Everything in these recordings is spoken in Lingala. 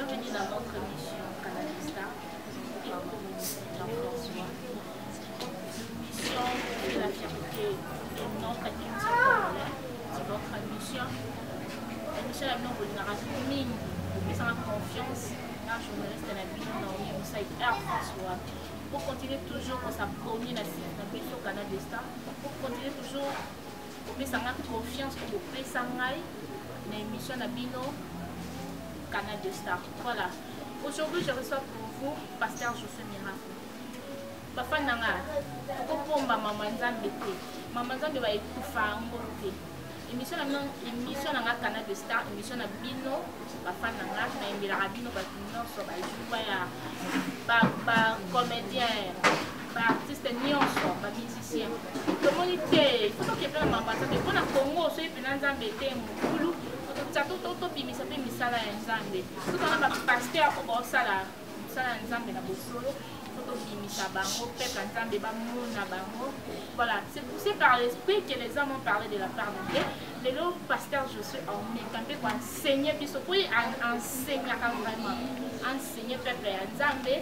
Bienvenue dans notre émission Canal Star, présentée par Jean-François. Mission de la fierté de notre culture congolaise. C'est votre émission. Émission ya bino bolingaka mingi, bopesaka confiance na journaliste na bino Naomi Moussa Air Force One. Pour continuer toujours kos'abonner na site na biso Canal de Star, pour continuer toujours kopesa nga confiance oyo bopesa ngai na émission na bino Canal de Star. Voilà. Aujourd'hui, je reçois pour vous Pasteur Josué Miracle. Bafan na nga tokopomba mama Nzambe te. Mama Nzambe ba ekufa yango te. Émission na bino, émission na nga Canal de Star, émission na bino bafan na nga nayembelaka bino bato nyonso ba jouba ya ba ba comédien ba artiste nyonso ba musicien tomoni te ifo toke mpe na makambo ya nzambe mpo na congo soki mpena nzambe te mobulu tobimisa mpe misala ya nzambe soki wana bapaster oyo baosala mosala ya nzambe na bosolo fo tobimisa bango peuple ya nzambe bamona bango. Voilà, c'est poussé par l'esprit que les hommes ont parlé de la part de Dieu. Lelo pasteur Josué omeka mpe koenseigner biso po ye enseignaka vraiment, enseigner peuple ya nzambe.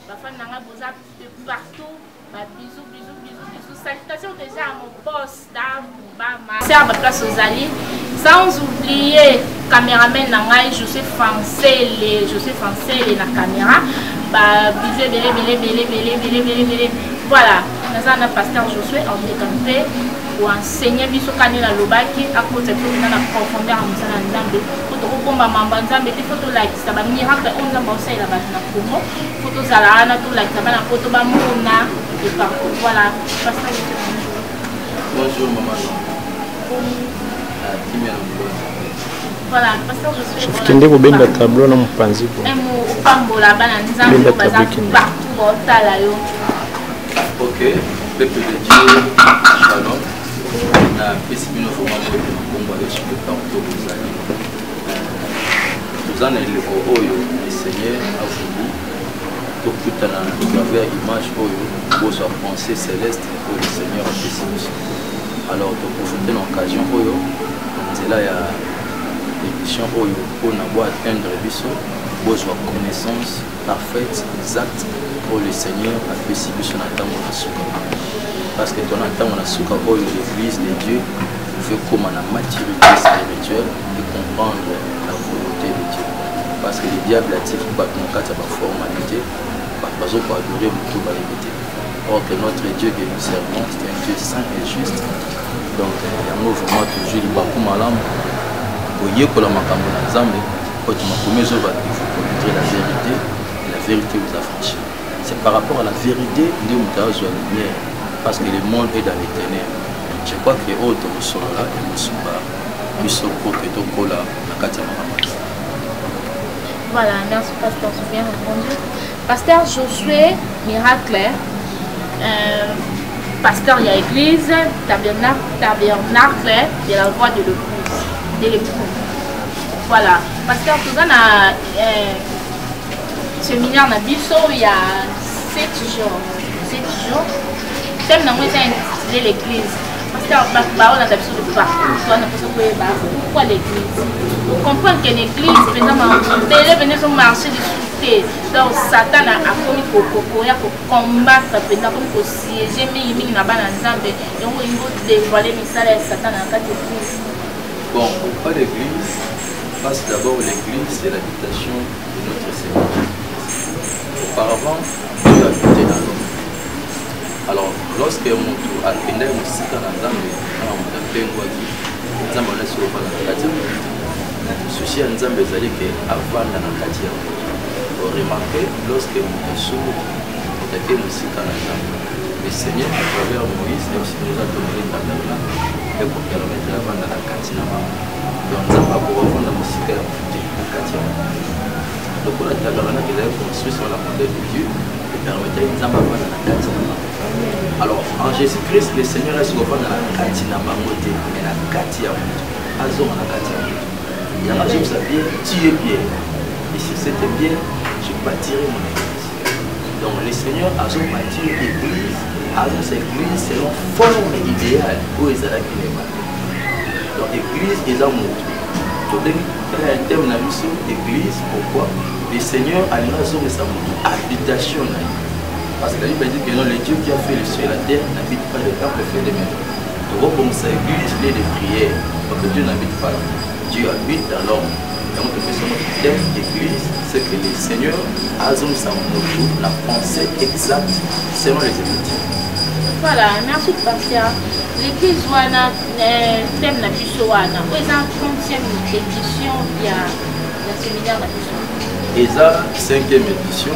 Bafani na ngai boza de partout, ba bisous bisous bisous bisous, salutations déjà à mon boss Dambama Serbe place ozali, sans oublier caméraman na ngai Josué Fansele, Josué Fansele na caméra, ba bisous ebele ebele ebele ebele ebele ebele ebele. Voilà, naza na pasteur Josué omeka mpe koenseigne biso kani nalobaki akotisa biso mpenza na profondeur ya mosala ya nzambe po tokobomba mambo ya nzambe te, fo tolakisa bamiracle oyo nzambe aosalela bato na Congo, fo tozala wana tolakisa bana poto bamona de partout. Voilà, pasteur Josué, bonjour. Bonjour maman. Kimia na mokolo. Voilà, pasteur Josué. Kende kobenda tableau na mopanzi bo. Opambola bana nzambe oyo baza partout baotala yo. Ok, peuple de Dieu, shalom. Napesi bino vraiment mbote na nkombo ya Yesu mpe partout bozali. Toza na eleko oyo le Seigneur a voulu tokutana à travers image oyo bozwa pensée céleste oyo le Seigneur apesi biso. Alors toprofite na occasion oyo na nzela ya émission oyo mpona bo atteindre biso, bozwa connaissance parfaite, exacte oyo le Seigneur apesi biso na ntango na suka, parce que tona ntango na suka oyo l'église de Dieu veut koma na maturité spirituelle et comprendre la volonté de Dieu, parce que le diable atiki bato na kati ya baformalité, bato bazokoadore motu bayebi te. Or que notre Dieu que nous servons, c'est un Dieu saint et juste. Donc yango vraiment tozwi libaku malamu koyekola makambo na nzambe oyo makomi ezoloba: vous connaîtrez la vérité et la vérité vous affranchit. C'est par rapport à la vérité nde moto azwa lumière, parce que le monde est dans les ténèbres. Je crois que oyo tokosolola ekosunga biso po ke tokola na kati ya makambo. Voilà, merci pasteur, c'est bien répondu. Pasteur Josué Miracle, pasteur ya église Tabernacle, Tabernacle de la voix de l'épouse, de l'épouse. Voilà, pasteur, toza na séminaire na biso ya 7 jours, 7 jours. Thème nango eza intitulé l'église. Pasteur, bato baolanda biso de partout, towana mposa koyeba pourquoi l'église. Comprendre que l'église mpenza mabele mpenza ezomarche lisusu te, donc Satan akomi koya kocombattre mpenza, akomi kosiéger mingimingi na bana nzambe. Yango olingi odévoile misala ya Satan na kati église. Bon, pourquoi l'église? Parce que d'abord, l'église, c'est l'habitation de notre Seigneur Jésus-Christ. Auparavant, Dieu habitait dans l'homme. Alors, lorsque moto akendaki mosika na nzambe, na moto apengwaki, nzambe alasi kovanda na kati ya moto te. Souci ya nzambe ezali ke avanda na kati ya moto. Oremarque, lorsque moto asumuki, moto ake mosika na nzambe, le Seigneur à travers Moïse ayebisi nous atongeli tabernacle ekopermettre avanda na kati na bango. Donc nzambe akoka kovanda mosika ya moto te, na kati ya moto. Lokola tabernacle ezali construit sur la modèle de Dieu, epermettre nzambe avanda na kati na bango. Alors en Jésus Christ, le Seigneur asi kovanda na kati na bango te, mais na kati ya moto, azonga na kati ya moto. Yango azobisa pierre: tu es pierre et sur cette pierre je bâtirai mon église. Donc le Seigneur azobâtir église, azosa église selon forme idéale oyo ezalaki na ebandeli. Donc église eza moto. Tobengi thème na biso église. Pourquoi? Le Seigneur alingi azongisa moto habitation na ye, parce que la Bible dit que non, le Dieu qui a fait le ciel et la terre n'habite pas le temple fait de main. Tokobongisa église lieu de prière, parce que Dieu n'habite pas là, Dieu habite dans l'homme. Yango topesi yango thème église, c'est que le Seigneur azongisa moto na pensée exacte selon les Écritures. Voilà, merci pasteur. L'église wana, thème na biso wana, oyo eza 30e édition ya séminaire na biso? Eza 5e édition.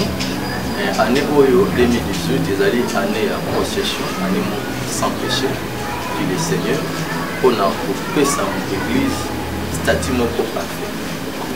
Année oyo 2018 ezali année ya procession, année sans péché, dit le Seigneur, mpona kopesa moto église statut moko parfait.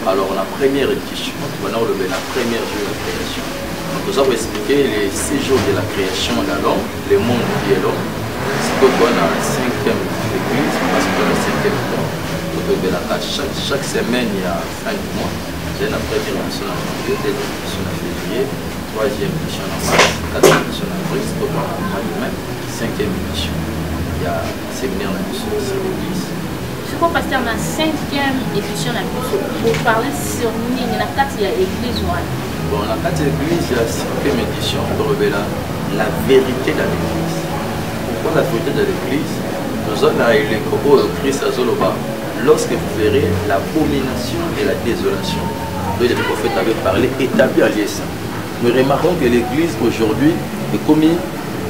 Alors, na première édition tobanda kolobela première jour ya création. Donc toza koexpliquer les 6 jours de la création de l'homme, le monde qui est l'homme. Sikoyo toza na cinquième église, parce que na cinquième temps totobelaka chaque semaine ya fin du mois. Ezali na première édition na janvier, deuxième édition na février, troisième édition na mars, quatrième édition na avril. Sikoyo toza na mois de mai, cinquième édition ya séminaire na biso sur l'église. Sikoyo pasteur, na cinquième édition na biso, boparle sur nini na kati ya église wana? Bon, na kati ya église ya cinquième édition, tolobela la vérité dans l'église. Pourquoi la vérité dans l'église? Toza na eleko oyo Christ azoloba: lorsque vous verrez l'abomination et la désolation dont les prophètes avaient parlé établi à lieu saint. Nous remarquons que l'église aujourd'hui est comme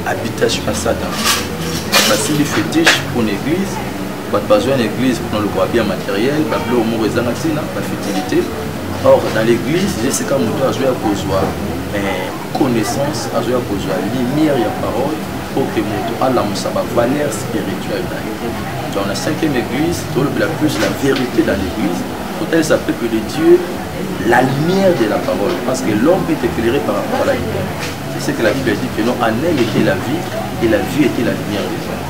habitation à Satan. Basili fétiche pour l'église, bato bazwa na église mpona lokola bien matériel, babiloko moko ezanga ntina, bafutilité. Or, dans l'église, eza esika moto azwa ya kozwa connaissance, azwa ya kozwa lumière ya parole pour que moto alamusa bavaleur spirituelle na ye. Donc na cinquième église, tolobela plus la vérité dans l'église, kotalisa peuple de Dieu la lumière de la parole, parce que l'homme est éclairé par rapport à la lumière. C'est ce que la Bible dit, que non, en elle était la vie et la vie était la lumière des hommes.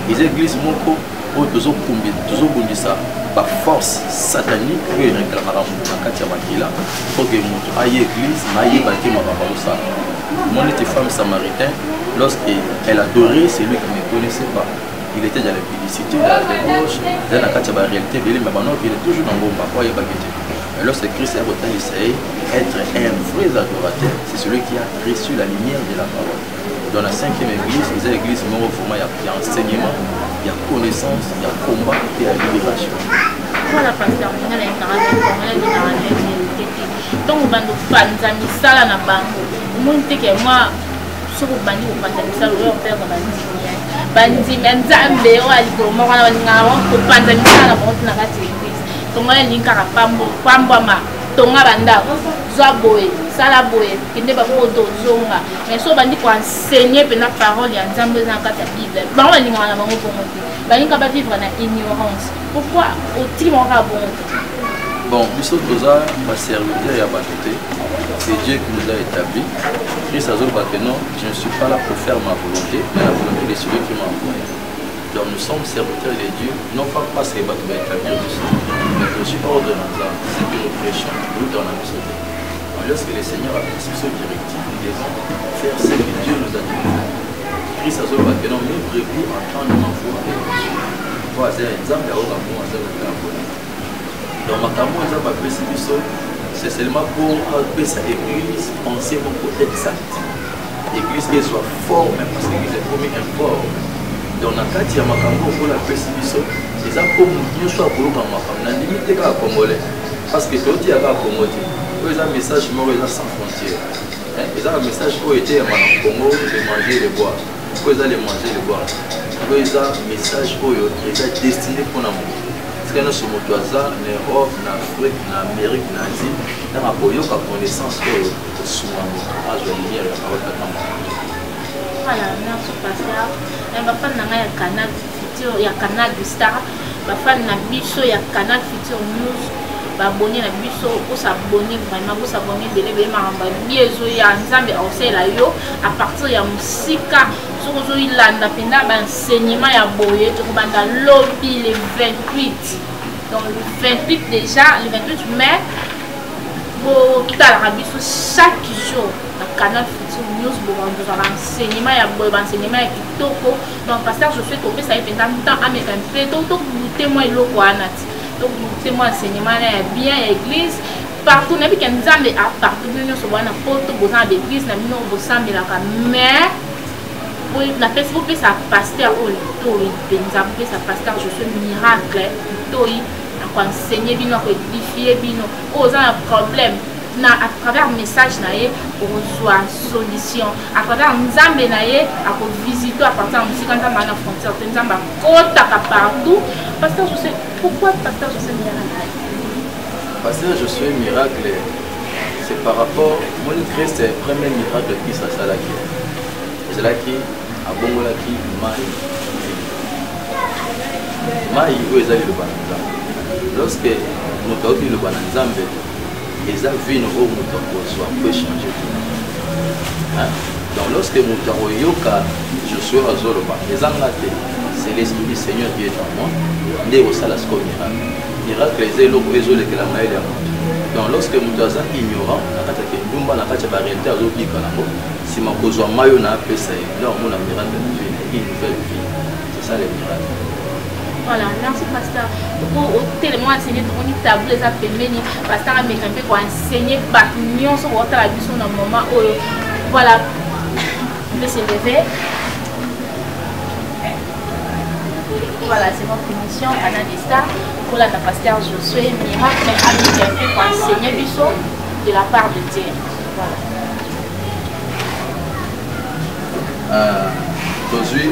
Eza église moko oyo tozobundisa baforce satanique oyo ereklamaka moto na kati ya makila, mpo ke moto aye église ma ayeba te makambo azosala. Omoni ete femme samaritain, lorsque elle adorait celui qui ne connaissait pas, il était dans la publicité, dans la débauche, eza na kati ya baréalité ebele, mais bano okende toujours na ngomba po ayebaki te. Mais lorsque Christ ya kotalisa ye, être un vrai adorateur, c'est celui qui a reçu la lumière de la parole. Dans la cinquième église, eza église moko vraiment ya enseignement, ya connaissance, ya combat et ya libération. Voilà, pasteur, nga nayebaka congolais alingaka vérité te. Ntongo bando panza misala na bango, omoni te ke mwa soki obandi kopanza misala, oyo operdre bandimi, bandimi ya Nzambe oyo ya likolo moko wana balingaka bango kopanza misala na bango te na kati ya église. Congolais alingi kaka pambwama, tonga bandako, zwa boye, sala boye, kende bakoto ozonga. Mais so obandi koenseigner mpena parole ya Nzambe eza na kati ya Bible, bango balingaka na bango bongo te, balingaka bavivre na ignorance. Pourquoi otiki bango kaka bongo te? Bon, biso toza baserviteur ya bato te, c'est Dieu qui nous a établi. Christ azoloba que non, je ne suis pas là pour faire ma volonté, mais la volonté de celui qui m'a envoyé. Donc nous sommes serviteurs de Dieu, non pas parce que bato baétablir biso, mais tozwi ordre na Nzambe. Ce que nous prêchons, euta na biso te. Lorsque le Seigneur a pris biso directive, nous devons faire ce que Dieu nous a dit de faire. Christ azoloba que non, mes brebis entendent ma voix et me suivent. Po aza ya Nzambe, aoka bongo, aza kotala bona. Donc makambo oyo Nzambe apesi biso, c'est seulement pour apesa église pensée moko exacte, église ezwa forme, parce que église ekomi informe. Donc na kati ya makambo oyo apesi biso, eza mpo motu nyonso akoluka makambo. Nandimi te kaka congolais, parce que totia kaka Congo te. Oyo eza message moko eza sans frontière. Eza na message oyo eteyama na Congo, le manger, le boire, oyo eza le manger, le boire. Oyo eza message oyo eza destiné mpona motu sika nyonso, moto aza na Europe, na Afrique, na Amérique, na Asie. Ntango akoyoka connaissance oyo, kosunga moto azwa lumière ya parole kaka moto. Voilà, merci pasteur. Bafani na ngai ya Canal Futur, ya Canal du Star, bafani na biso ya Canal Futur News, baabonné na biso, bosabonner vraiment, bosabonner ebele ebele. Makambo ya bi ezoya, Nzambe akosalela yo à partir ya mosika soki ozoyilanda mpenza baenseignement ya boye. Tokobanda lobi le 28, donc le 28 déjà, le 28 mai. Botalaka biso chaque jour na Canal Futur News, bokozwa baenseignement ya boye, baenseignement ya kitoko. Donc pasteur Josue, topesa ye mpenza temps ameka mpe tobute mwa eloko wana ti. Togoute mwa enseignement na ya bien ya église partout. Nayebi ke Nzambe a partout, bino nyonso boza na poto, boza na baeglise na bino bosambelaka, mais napesi bopesa pasteur oyo litoi mpenza, bopesa pasteur Josué Miracle litoi, akoenseigner bino, akoédifier bino. Oyo oza na problème na à travers message na ye okozwa solution, à travers Nzambe na ye akovisite à partir ya mosika. Nzambe aza na frontière te, Nzambe akotaka partout. Pasteur Josué, pourquoi pasteur Josué Miracle? Pasteur Josué Miracle, c'est par rapport moni Christ, premier miracle Christ asalaki ezalaki abongolaki mai. Mai oyo eza liloba na Nzambe. Lorsque moto ayoki liloba na Nzambe, eza vino oyo moto akozwa po échanger vie. Donc lorsque moto akoyoka Josué azoloba, eza nga te, c'est l'esprit du Seigneur qui est en moi nde ekosala sikoyo miracle. Miracle eza eloko oyo ezolekela mayele ya moto. Donc lorsque moto aza ignorant na kati ya kindumba, na kati ya baréalité azobika nango, nsima kozwa mai oyo na apesa ye, nde akomona miracle na vie na une nouvelle vie. C'est ça le miracle. Voilà, merci pasteur. Otelema enseigner, tomoni tableau eza pembeni, pasteur ameka mpe koenseigner bato nyonso baotala biso na moment oyo. Voilà, on peut se lever. Voilà, c'est votre émission Anna Desta pour la pasteur Josué Miracle ameka mpe koenseigner biso de la part de Dieu. Voilà. Tozwi,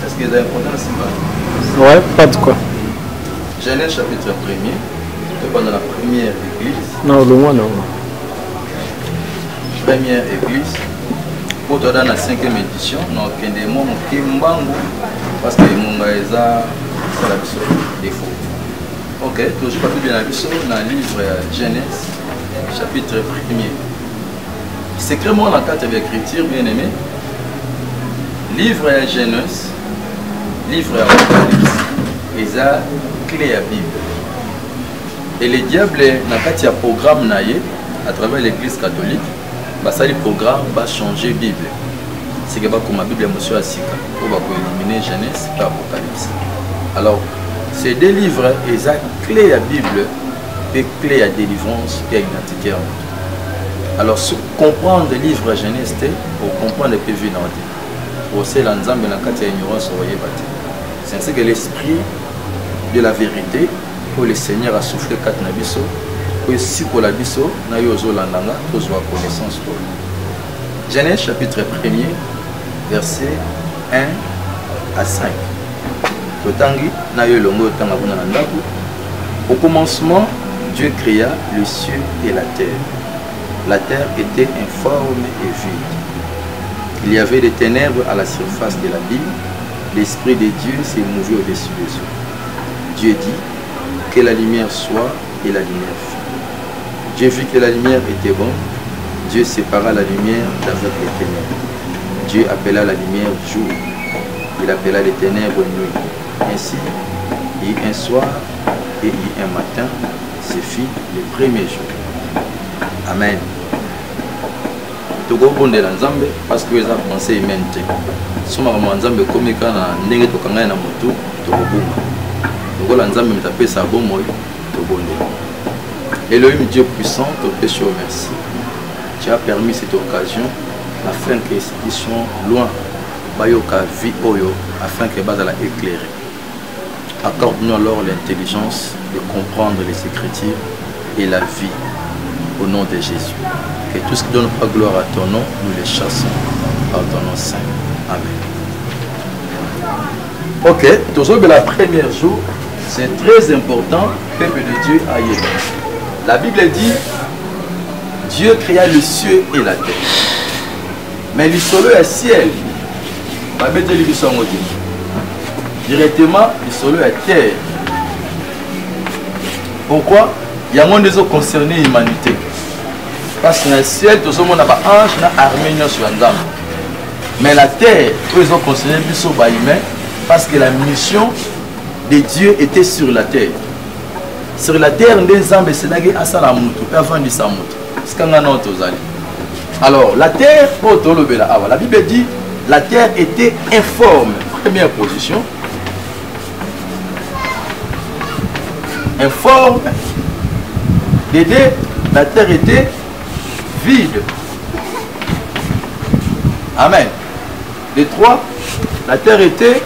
est-ce que eza important nsima? Ouais, pas de quoi. Genèse chapitre 1er, tobanda la première église. Non, longwa non. Première église po toza na 5e édition na okende mwa moke mbangu parce que emonga eza kosala biso défaut. Ok, tozwi babiblia na biso na livre ya Genèse chapitre 1er. Secret moko na kati ya baécriture, bien aimé, livre ya Genèse, livre ya Apocalypse eza clé ya Bible. Et le diable, na kati ya programme na ye à travers l'église catholique, basali programme bachanger Bible, seke bakoma Bible mosusu ya sika oyo bakoélimine Genèse mpe Apocalypse. Alors ces deux livres eza clé ya Bible mpe clé ya délivrance mpe ya identité ya moto. Alors so comprendre livre ya Genèse te, ocomprendre mpe vie na yo te, osela Nzambe na kati ya ignorance, okoyeba te. C'est ainsi que l'esprit de la vérité oyo le Seigneur a soufflé kati na biso po esikola biso na yo ozolanda nga, tozwa connaissance oyo. Genèse chapitre 1er, verset 1 à 5, totangi na yo elongo, otanga kuna na ndako. Au commencement, Dieu créa le ciel et la terre. La terre était informe et vide. Il y avait des ténèbres à la surface de l'abîme. L'esprit de Dieu s'est mouvé au-dessus des eaux. Dieu dit que la lumière soit, et la lumière fut. Dieu vit que la lumière était bonne. Dieu sépara la lumière d'avec les ténèbres. Dieu appela la lumière jour. Il appela les ténèbres nuit. Ainsi, il y eut un soir et il y eut un matin. Ce fut le premier jour. Amen. Tokobondela Nzambe parce que eza pensée humaine te. So makambo ya Nzambe ekomi kaka na ndenge tokangai na motu, tokobunga. Lokola Nzambe moto apesa bomoi, tobondela. Elohim Dieu puissant, topesi yo merci. Tu as permis cette occasion afin que ceux qui sont loin bayoka vie oyo, afin que bazala éclairé. Accorde-nous alors l'intelligence de comprendre les Écritures et la vie au nom de Jésus. Que tout ce qui donne pas gloire à ton nom, nous les chassons par ton nom saint. Amen. Ok, toujours la première jour, c'est très important, peuple de Dieu, aïe. La Bible dit, Dieu créa le ciel et la terre. Mais le solo ya ciel, babeteli biso yango te. Directement, le solo ya terre. Pourquoi? Yango nde ezoconcerne humanité. Parce que na ciel, tozomona ba ange na armée nyonso ya Nzambe. Mais la terre, oyo ezoconcerne biso ba humain, parce que la mission de Dieu était sur la terre. Sur la terre nde Nzambe eselaki asala motu mpe afandisa motu. Sika nga nao tozali. Alors, la terre, oyo tolobela awa, la Bible dit, la terre était informe. Première position. Informe. De deux, la terre était vide. Amen. De trois, la terre était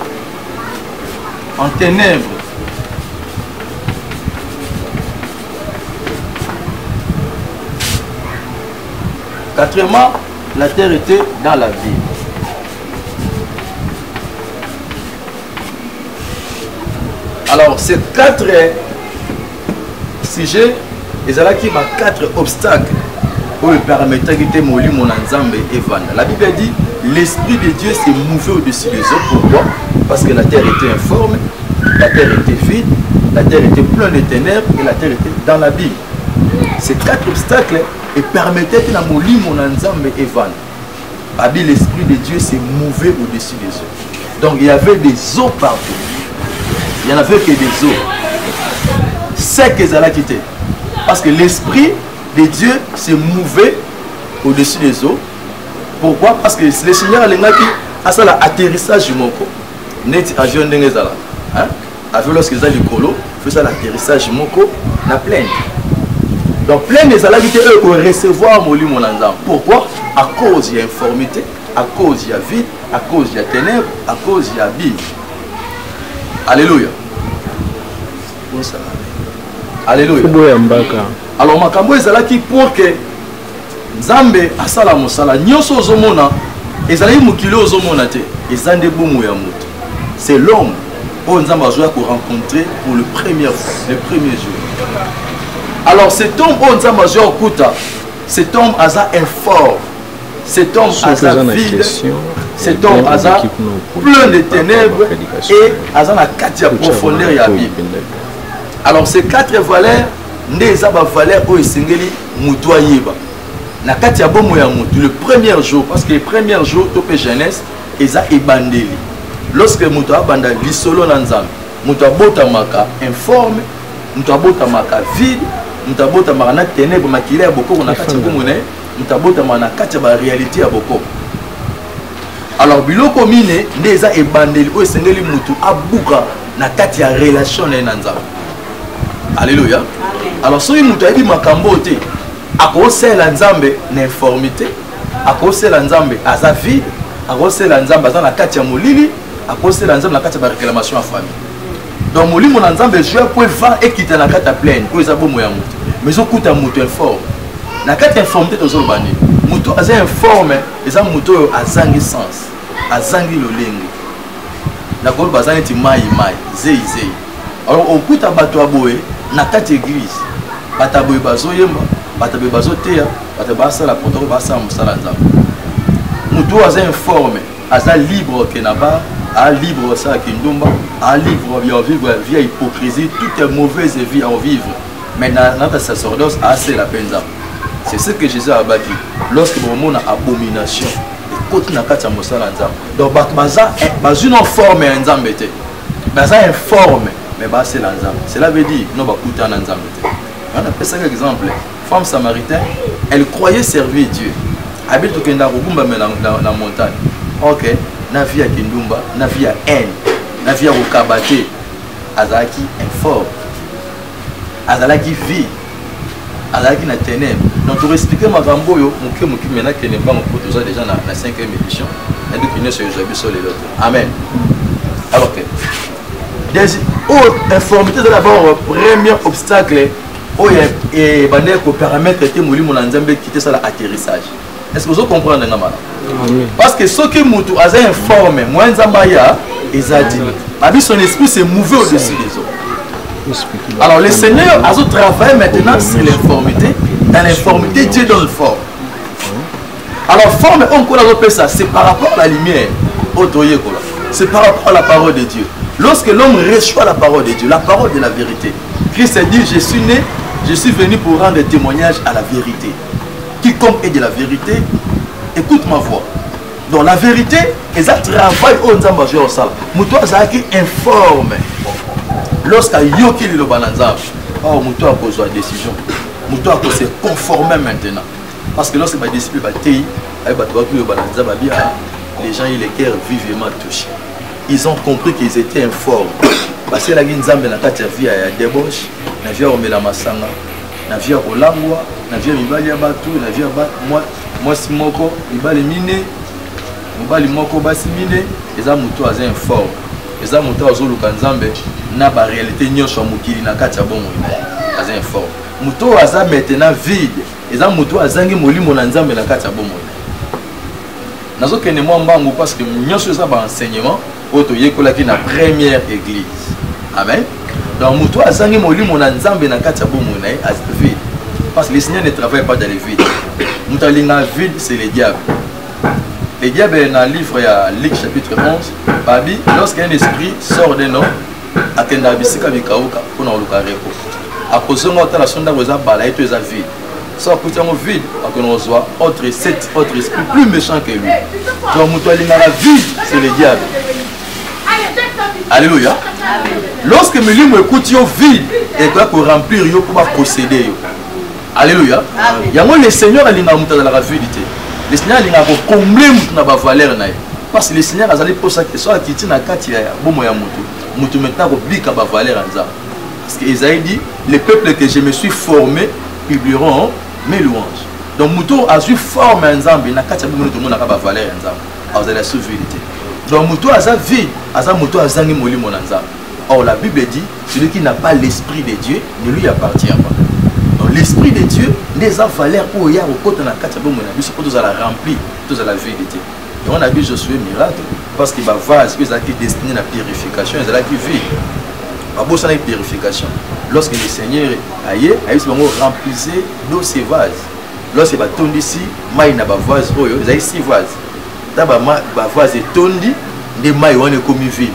en ténèbres. Quatrièmement, la terre était dans la ville. Alors, ces quatre sujets, ezalaki ba quatre obstacles oyo permettaki te molimo na Nzambe evanda. La Bible dit l'esprit de Dieu s'est mouvé au-dessus des eaux. Pourquoi? Parce que la terre était informe, la terre était vide, la terre était pleine de ténèbres et la terre était dans l'abîme. Ces quatre obstacles et permettaient te na molimo na Nzambe evanda. Babi, l'esprit de Dieu s'est mouvé au-dessus des eaux. Donc il y avait des eaux partout. Il n'y en avait que des eaux. Sec ezalaki te. Parce que l'esprit de Dieu s'est mouvé au-dessus des eaux. Pourquoi? Parce que le Seigneur alingaki asala atterrissage moko. Neti avion ndenge ezala. Hein? Avion lorsque eza likolo, faut ça l'atterrissage moko na plaine. Donc plaine ezalaki te oyo ko recevoir molimo na Nzambe. Pourquoi? À cause ya informité, à cause ya vide, à cause ya ténèbres, à cause ya abîme. Alléluia. Alléluia. Alors makambo ezalaki pour que Nzambe asala mosala nyonso ozomona ezalaki mokili oyo ozomona te, eza nde bomo ya moto. C'est l'homme oyo Nzambe azoya ko rencontrer pour le premier fois, le premier jour. Alors cet homme oyo Nzambe azoya kokuta, cet homme aza informe, cet homme aza vide, cet homme aza plein de ténèbres et aza na kati ya profondeur ya abîme. Alors ces quatre valeurs nde eza ba valeurs oyo esengeli moto ayeba na kati ya bomoi ya moto le premier jour, parce que le premier jour to pe jeunesse eza ebandeli. Lorsque moto abanda lisolo na Nzambe, moto abotamaka informe, moto abotamaka vide, moto abotamaka na ténèbres, makila ya bokoko na kati ya bomoi na ye, moto abotamaka na kati ya ba réalité ya bokoko. Alors biloko mine nde eza ebandeli oyo esengeli moto abuka na kati ya relation na ye na Nzambe. Alléluia. Alors soki moto ayebi makambo oyo te, akosalela Nzambe na informité, akosalela Nzambe aza vide, akosalela Nzambe aza na kati ya molili, akosalela Nzambe na kati ya ba réclamation ya famille. Donc molimo na Nzambe ezwa po eva ekita na kati ya plaine oyo eza bomo ya moto, mais ezokuta moto informe. Na kati ya informité tozoloba nini? Moto aza informe eza moto oyo azangi sens, azangi lolenge. Nakoloba aza neti mai mai, zei zei. Alors okuta bato ya boye na kati ya église, bato ya boye bazoyemba, bato ya boye bazoteya, bato ya basala protocole, basala mosala Nzambe. Moto oyo aza informe, aza libre ke na bar, a libre osala kindumba, a libre ya vivre vie ya hypocrisie, toute mauvaise vie à vivre. Mais na na sacerdoce asela mpenza. C'est ce que Jésus a baki. Lorsque bomona abomination ekoti na kati ya mosala Nzambe. Donc bato baza bazwi na forme ya Nzambe te. Baza informe mais basela Nzambe. Cela veut dire non bakutana na Nzambe te. On a pris ça exemple. Femme samaritaine, elle croyait servir Dieu. Abi tokenda kogumba me na montagne. OK, na vie ya kindumba, na vie ya haine, na vie ya kokaba te. Azalaki informe. Azalaki vie. Azalaki na ténèbres. Donc pour expliquer makambo oyo moke moke mais nakende mbango po toza déjà na 5e édition. Nayebi nyonso ezwa biso lelo te. Amen. Alors que des autres informités d'abord premier obstacle oyo ebandaki kopermettre te molimo na Nzambe ekite esala atterrissage. Est-ce que vous comprenez nga malamu? Parce que soki mutu aza informe, moyen Nzambe aya eza dit. Abi son esprit s'est mouvé au-dessus des autres. Alors le Seigneur a travaillé maintenant sur l'informité. Dans l'informité, Dieu donne forme. Alors forme on connaît ça, c'est par rapport à la lumière. C'est par rapport à la parole de Dieu. Lorsque l'homme reçoit la parole de Dieu, la parole de la vérité, Christ a dit, je suis né, je suis venu pour rendre témoignage à la vérité. Quiconque est de la vérité, écoute ma voix. Donc la vérité, elle a travail au Nzambe azwi osala. Moto azalaki informe. Lorsque ayoki liloba na Nzambe, oh, moto akozwa décision. Moto ako se conformer maintenant. Parce que lorsque ba disciples ba tei, ayi bato baki liloba na Nzambe, abi, ah, les gens, ils les cœurs vivement touchés. Ils ont compris qu'ils étaient informes. Baselaki Nzambe na kati ya vie ya débauche, na vie ya komela masanga, na vie ya kolangwa, na vie ya mibali ya bato, na vie ya mwasi moko mibali mine, mobali moko basi mine. Eza moto aza informe, eza moto azoluka Nzambe na ba réalité nyonso ya mokili na kati ya bomoi na ye, aza informe. Moto oyo aza maintenant vide, eza moto oyo azangi molimo na Nzambe na kati ya bomoi na ye. Nazokende mwa mbangu parce que nyonso eza ba enseignement oyo toyekolaki na première église. Amen. Donc moto oyo azangi molimo na Nzambe na kati ya bomoi na ye aza vide, parce que le Seigneur ne travaille pas dans le vide. Moto alingaka vide, c'est le diable. Le diable, dans le livre ya Luc chapitre 11, babi, lorsqu'un esprit sort d'un homme, akendaka bisika bikauka mpona koluka repos, akozonga otala so ndako eza bala ye to eza vide. So akuti yango vide, akende kozwa autre sept autres esprits plus méchant que lui. Donc moto alingaka vide, c'est le diable. Alléluia. Lorsque milimo ekuti yo vide, ekoya koremplir yo mpo baposséder yo. Alléluia. Yango le Seigneur alingaka moto azalaka vide te. Le Seigneur alingaka kocomble moto na bavaleur na ye, parce que le Seigneur azali mposa so akiti na kati ya bomoi ya moto, moto maintenant akobika bavaleur ya Nzambe. Parce que Esaïe dit: le peuple que je me suis formé publieront mes louanges. Donc moto azwi forme ya Nzambe na kati ya bomoi, tomonaka bavaleur ya Nzambe, azali asu vide te. Donc moto aza vide, aza moto azangi molimo na Nzambe. Or la Bible dit: celui qui n'a pas l'esprit de Dieu ne lui appartient pas. Donc l'esprit de Dieu nde eza valeur oyo ya kokota na kati ya bomoi na biso mpo tozala rempli, tozala vide te. Yango na biso Josue miracle, parce que bavase oyo ezalaki destiné na purification ezalaki vide, babosanaki purification. Lorsque le Seigneur aye, ayebisi bango: remplissez d'eau ces vases. Lorsque batondisi mai na bavase oyo ezalaki six vases, ta bavase etondi, nde mai wana ekomi vide.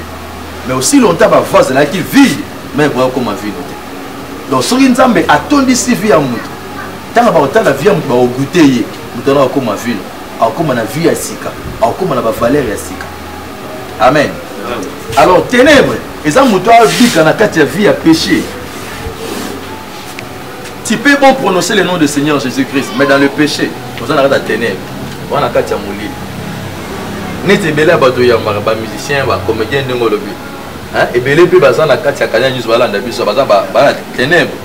Mais aussi longtemps bavase ezalaki vide, mai ekoka kokoma vino te. Donc soki Nzambe atondisi vie ya moto, ntango bakotala vie ya moto, bakogoûter ye, moto wana akokoma vino, akokoma na vie ya sika, akokoma na bavaleur ya sika. Amen. Alors ténèbre eza moto abika na kati ya vie ya péché. Tu peux bon prononcer le nom de Seigneur Jésus-Christ, mais dans le péché, oza na kati ya ténèbre, oza na kati ya molili. Neti ebele ya bato oyambaka, bamusicien, bacomédien, ndenge olobi, ebele mpe baza na kati ya Canal News, balanda biso, baza na ténèbre.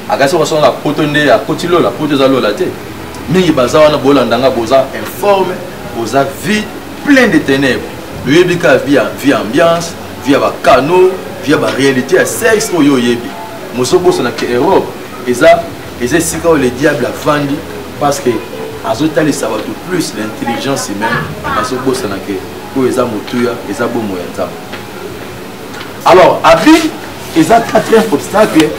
Akasi okosonga na poto nde akoti lola, poto eza lola te. Mingi baza wana, bolanda nga, boza informe, boza vide, plein de ténèbres. Oyebi kaka vie ambiance, vie ya bakano, vie ya baréalité ya sexe oyo oyebi. Mozobosanaka Europe eza esika oyo le diable avandi, parce que azotalisa bato plus l'intelligence humaine, bazobosana ke oyo eza motuya eza bomoi ya Nzambe. Alors abîme eza quatrième obstacle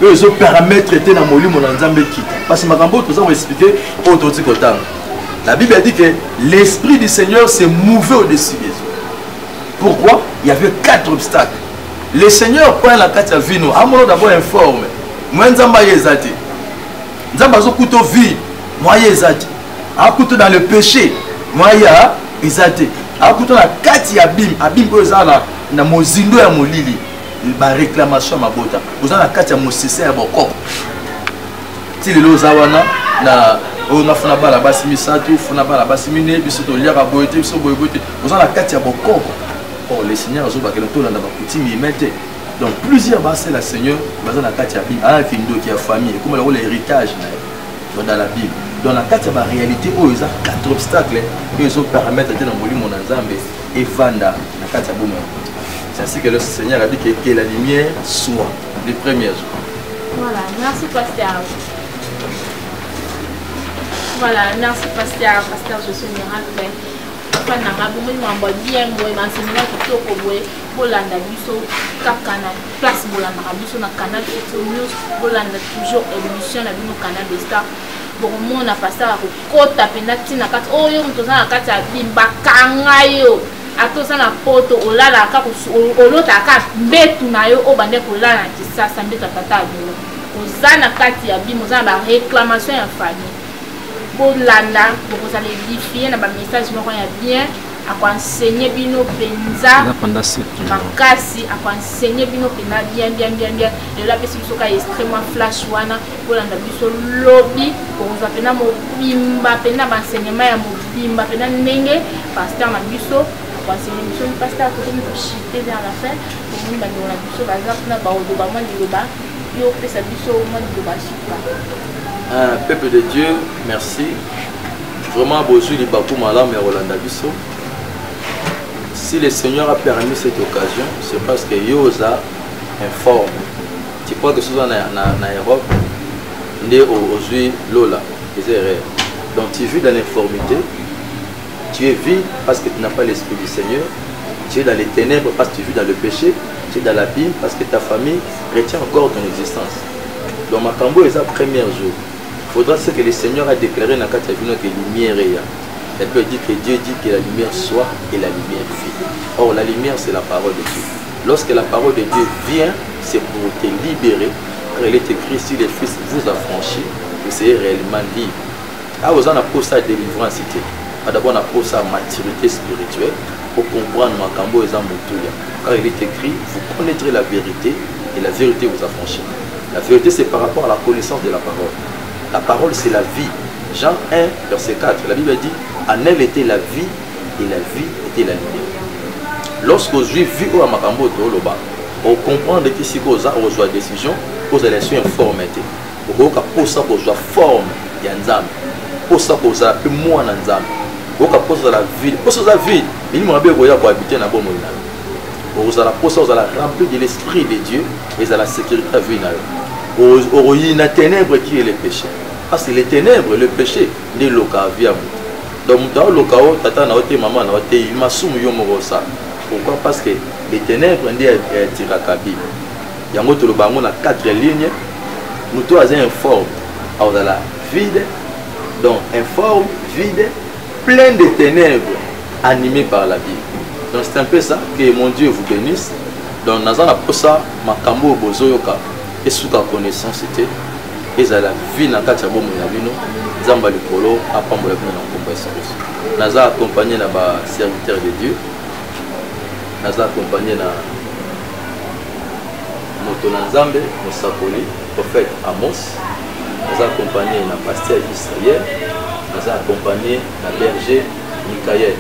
oyo ezopermettre te na molimo na Nzambe ekita, parce que makambo oyo toza koexpliquer, oyo toti kotanga, la Bible a dit que l'esprit du Seigneur s'est mouvé au-dessus des eaux. Pourquoi? Il y avait quatre obstacles. Le Seigneur point na kati ya vino, amono d'abord informe moye Nzambe aye eza te. Nzambe azokuta vie moye eza te, akuta dans le péché moye eza te, akuta na kati ya abîme. Abîme oyo eza na mozindo ya molili, baréclamation ya mabota. Oza na kati ya mosese ya bokoko ti lelo, oza wana na oyo nga funa bana basi misato, funa bana basi mine, biso toliaka boye te, biso boye boye te, oza na kati ya bokoko. Or le Seigneur azobakela tolanda bacoutume humaine te. Donc plusieurs basela Seigneur baza na kati ya bible, aza kindoki ya famille, ekoma lokola héritage na ye. Donc dans la Bible, donc na kati ya baréalité oyo eza quatre obstacles oyo ezopermettre te na molimo na Nzambe evanda na kati ya bomoi. C'est ainsi que le Seigneur a dit que la lumière soit le premier jour. Voilà, merci pasteur. Voilà, merci pasteur. Pasteur Josué Miracle. Fananga bomoni mambo ya bien boye, baenseignement kitoko boye. Bolanda biso kaka na place bolandaka biso na Canal Futur News. Bolanda toujours émission na bino Canal de Star. Bokomona pasteur akokota mpenza ntina kati oyo moto oza na kati ya bakanga yo. Ata oza na poto, olalaka, olotaka mbetu na yo oyo bande kolala na Kisasa, mbetu ya tata ya bino. Oza na kati ya bimo, oza na baréclamation ya famille. Bolanda, bokozala édifié na bamessage moko ya bien. Akoenseigner bino mpenza makasi, akoenseigner bino mpenza bien bien bien bien. Lelo apesi biso ka extrêmement flash wana. Bolanda biso lobi, bokozwa mpena mobimba, mpena baenseignement ya mobimba mpena ndenge pasteur na biso. Koenseigner biso pasteur, tokomi kochuter vers la fin. Tomoni bandeko na biso baza kuna, baoloba mwa liloba. Yo opesa biso mwa liloba suka. Un peuple de Dieu, merci vraiment. Bozwi libaku malamu ya kolanda biso. Si le Seigneur a permis cette occasion, c'est parce que yo oza informe. Tu crois que soza na Europe nde ozwi lola, eza erreur. Donc tu vis dans l'informité, tu es vide parce que tu n'as pas l'esprit du Seigneur. Tu es dans les ténèbres parce que tu vis dans le péché. Tu es dans l'abîme parce que ta famille retient encore ton existence. Donc makambo eza premier jour, faudra ce que le Seigneur a déclaré na kati ya bino, que lumière eya. La Bible dit que Dieu dit que la lumière soit et la lumière fut. Or la lumière, c'est la parole de Dieu. Lorsque la parole de Dieu vient, c'est pour te libérer, car il est écrit: si le Fils vous affranchit, vous serez réellement libre. Awa oza na posa ya délivrance te, d'abord na posa ya maturité spirituelle pour comprendre makambo eza motuya, car il est écrit: vous connaîtrez la vérité et la vérité vous affranchira. La vérité, c'est par rapport à la connaissance de la parole. La parole, c'est la vie. Jean 1 verset 4, la Bible dit: en elle était la vie et la vie était la lumière. Lorsque ozwi vie oyo ya makambo oyo toloba, ocomprendre ti sika oza, ozwa décision, ozala su informe te. Okoyoka mposa kozwa forme ya Nzambe, mposa kozala mpe mwana Nzambe. Okoyoka mposa ozala vide, mposa oza vide, milimo mabe ekoya kohabiter na bomoi na yo. Okozala mposa ozala rempli de l'esprit de Dieu, ezala sécurité ya vie na yo. Okoyina ténèbre qui est le péché, parce que les ténèbres, le péché nde elokaka vie ya moto. Donc moto aoloka o tata na yo te, mama na yo te, masumu yo moko osala. Pourquoi? Parce que les ténèbres nde etiraka bible. Yango toloba yango na quatre lignes: moto aza informe akozala vide. Donc informe, vide, plein de ténèbres, animé par la Bible. Donc c'est un peu ça. Que mon Dieu vous bénisse. Donc naza na posa makambo oyo bozoyoka esuka connaissance te, ezala vie na kati ya bomoi na bino. Nzambe ya likolo apambola bino na nkombo ya Yesu Kristo. Naza accompagné na baserviteur de Dieu, naza accompagné na moto na Nzambe, mosakoli prophète Amos, naza accompagné na pasteur Israel, naza accompagné na berger Mikael.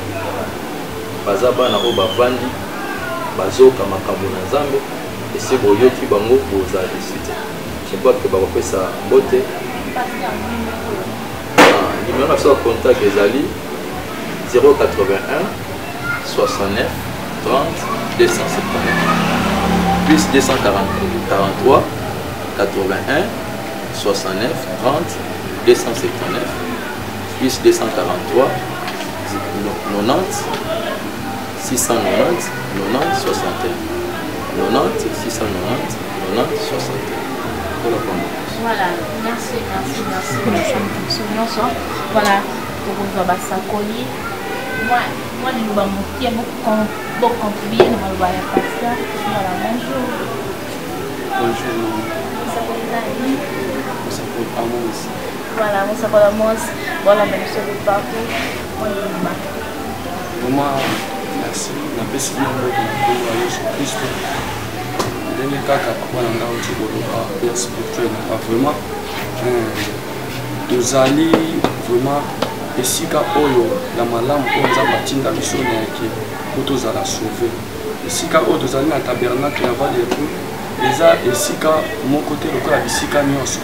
Baza bana oyo bavandi, bazoyoka makambo na Nzambe. Esi boyoki bango, bozala déçus te. Je crois que bakopesa mbote. Numéro na biso ya contact ezali 081 69 30 279, plus 243 81 69 30 279, plus 243 90 690 90 61, 90 690 90 61. Voilà. Voilà, merci, merci, merci, merci nyonso. Voilà, tokozwa basakoli mwa liloba moke, bocontribuer na maloba ya pasteur. Voilà, bonjour. Bonjour. Mosakoli nani? Mosakoli Amos. Voilà, mosakoli Amos, bolanda biso de partout, mwa liloba. Vraiment merci, napesi bino mbote na nkombo ya Yesu Kristo. Ndenge kaka papa na ngai oti koloba, père spirituel nanga, vraiment tozali vraiment esika oyo ya malamu oyo Nzambe atinda biso na yake po tozala sauvé. Esika oyo tozali na tabernacle ya Voix de L'époux eza esika moko te lokola bisika nyonso.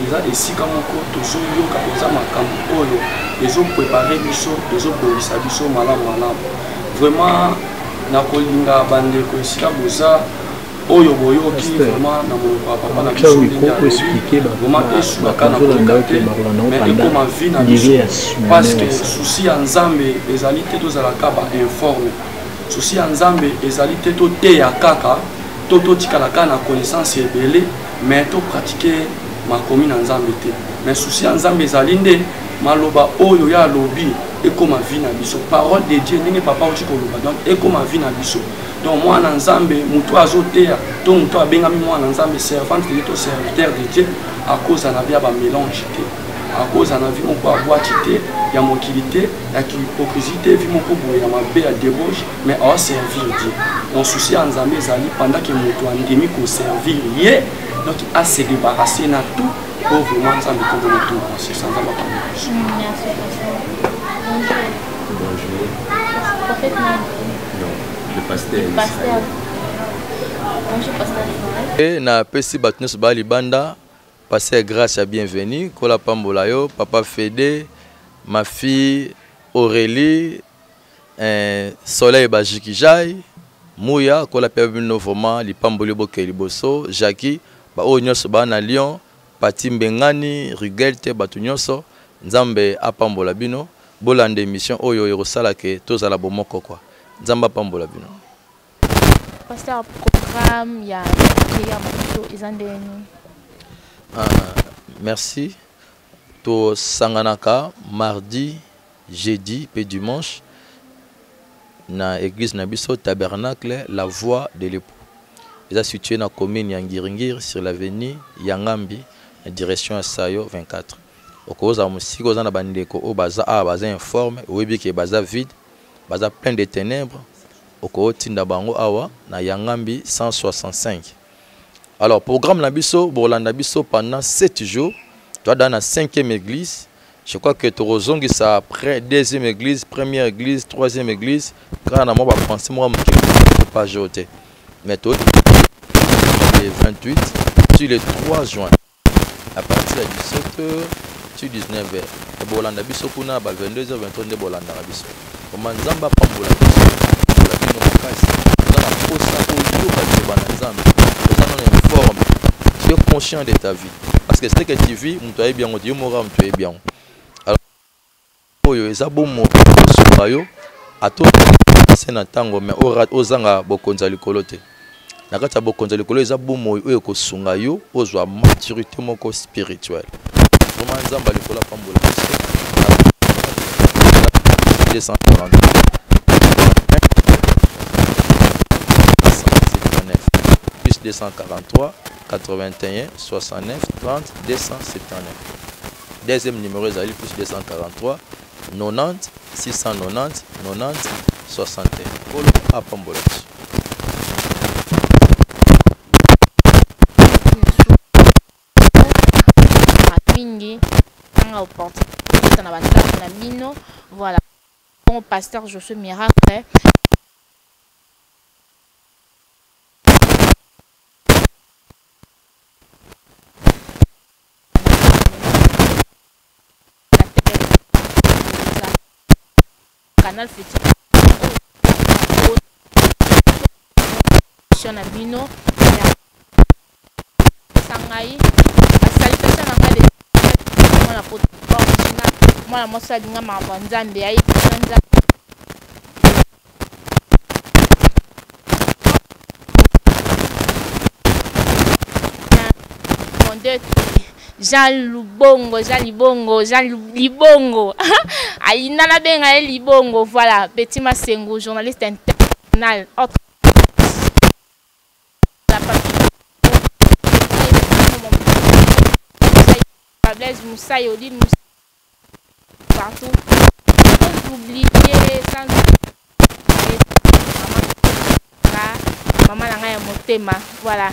Eza esika moko tozoyoka eza makambo oyo ezoprépare biso, ezobongisa biso malamu malamu. Vraiment nakolinga bandeko esika boza oyo boyoki vraiment na monoko ya papa na biso ndenge alobi, vraiment esukaka na koyoka te, mais ekoma vie na biso, parce que souci ya Nzambe ezali te tozalaka bainforme. Souci ya Nzambe ezali te toteya kaka to totikala kaka na connaissance ebele, mais topratike makomi na Nzambe te. Mais souci ya Nzambe ezali nde maloba oyo ya alobi ekoma vie na biso, parole de Dieu, ndenge papa oti koloba. Donc ekoma vie na biso. Donc mwana Nzambe, moto azoteya to moto abengami mwana Nzambe, servante de Dieu to serviteur de Dieu, akozala na vie ya bamélange te, akozala na vie moko abwati te, ya mokili te, ya hypocrisie te, vie moko boye ya mabe, ya débauche, mais aoservir Dieu. Donc souci ya Nzambe ezali pendant ke moto andimi koservir ye, donc ase débarrasser na tout po vraiment Nzambe kombo moto. Nzambe apambola biso. Merci, pasteur. Bonjour. Bonjour. Prophète nani? Non, le pasteur. Le pasteur. Bonjour pasteur Israël. Et na pesi bato nyonso ba libanda, pasteur Grâce ya bienvenue, kola pambola yo, papa Fede, ma fille Aurélie, eh, Soleil Bajikijai, Mouya, kola pe bino vraiment lipamboli boke liboso, Jackie, ba oyo nyonso ba na Lyon, Pati Mbengani, Rugelte, bato nyonso, Nzambe apambola bino. Bolanda émission oyo ekosala ke tozala bomoko quoi. Nzambe apambola bino. Pasteur, programme ya prière na biso eza ndenge nini? Ah, merci. Tosanganaka mardi, jeudi pe dimanche na église na biso Tabernacle La Voix de l'Époux. Eza situé na commune ya Ngiringiri sur l'avenue Yangambi na direction ya Sayo 24. Okozala mosika, oza na bandeko oyo baza awa, baza informe, oyebi ke baza vide, baza plein de ténèbres, okotinda bango awa na Yangambi 165. Alors programme na biso, bolanda biso pendant 7 jours, toza dans la 5e église. Je crois que tokozongisa après deuxième église, première église, troisième église, kaka na mwa ba français moko moke page oyo te. Mais to le 28 sur le 3 juin à partir ya 17h sur 19h. Bolanda biso kuna ba 22h 23 nde bolandaka biso. Vraiment Nzambe apambola biso, apambola bino makasi. Oza na posa oyoka liloba na Nzambe, oza nano informe, tu es conscient de ta vie. Parce que ce que tu vis, moto ayebi yango te, yo moko moto ayebi yango. Alors oyo eza bomoi kosunga yo ata se na ntango mais ozanga bokonzi ya likolo te. Na kati ya bokonzi ya likolo eza bomoi oyo ekosunga yo ozwa maturité moko spirituelle. Vraiment Nzambe ya likolo apambola biso. 243 179 plus 243 81 69 30 279. Deuxième numéro ezali plus 243 90 690 90 61. Nkolo apambola biso. Mingi nanga opportunité na bandako na bino. Voilà, bon pasteur Josué Miracle. Canal Futur na bino sangai basalutation na ngai mwana poto original, mwana mwasi alinga makambo ya Nzambe, ayebi Nzambe. Jean Lubongo, Jean Libongo, Jean Libongo. Aïna na benga ye Libongo, voilà, Petit Masengo, journaliste international. Autre la Blaise Moussa, Odile Moussa, partout. Sans oublier, sans oublier, maman na ngai ya motema, voilà.